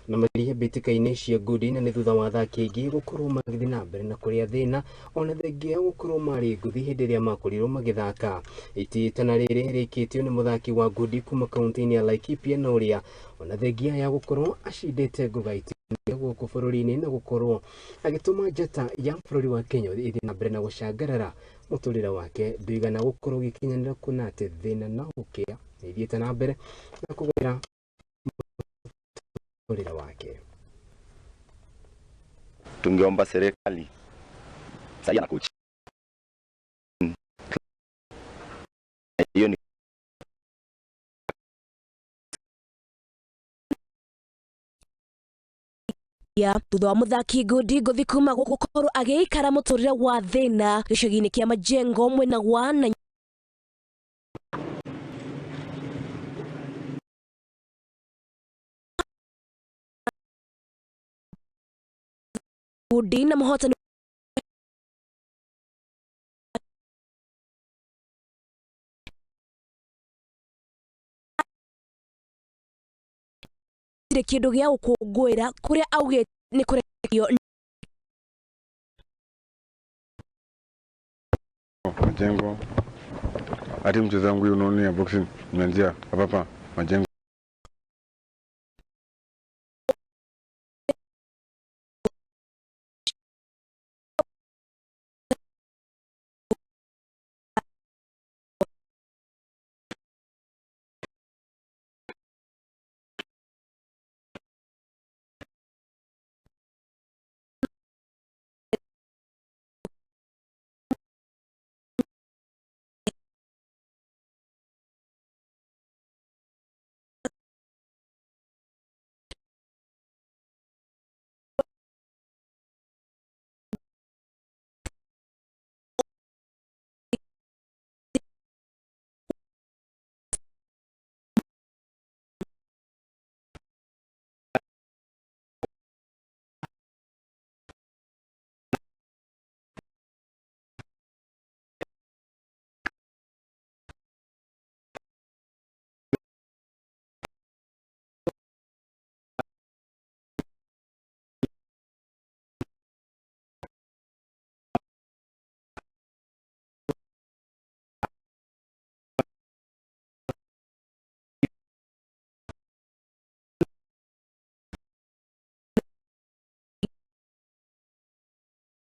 Na makĩria mbĩtĩka-inĩ cia ngundi, na nĩ thutha wa athaki aingĩ gũkorwo magĩthiĩ na mbere na kũrĩa thĩna ona thengia ya gũkorwo marĩ ngũthi hĩndĩ ĩrĩa makorirwo magĩthaka. Itĩtana rĩrĩ rĩikĩtio nĩ mũthaki wa ngundi kuma kaunti-inĩ ya Laikipia, na ũrĩa ona thengia ya gũkorwo acindĩte ngũga itĩ gũkũ bũrũri-inĩ na gũkorwo agĩtũma njata ya bũrũri wa Kenya ĩthiĩ na mbere na gũcangarara, mũtũrĩre wake ndũigana gũkorwo ũgĩkinyanĩra, kuona atĩ thĩna na ũkĩa nĩ ithiĩte na mbere na kũgwĩra mũtũrĩre wake. Tungeomba serikali saidia na coach hiyo ni Ya thutha wa muthaki ngundi ngũthi kuma gũkorwo agĩikara mũtũrĩre wa thĩna gĩcagi-inĩ kĩa Majengo mwena wa na ngundi na mũhotani gũtirĩ kĩndũ gĩa gũkũngũĩra kũrĩa augĩte nĩ kũrekio. Majengo hati mchezo wangu hii unaona ya boxing imeanzia hapa hapa Majengo.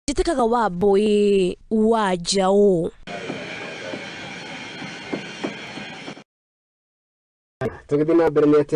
Njĩtĩkaga Wambũi wa Njaũ. Tũgĩthiĩ na mbere nĩ atĩ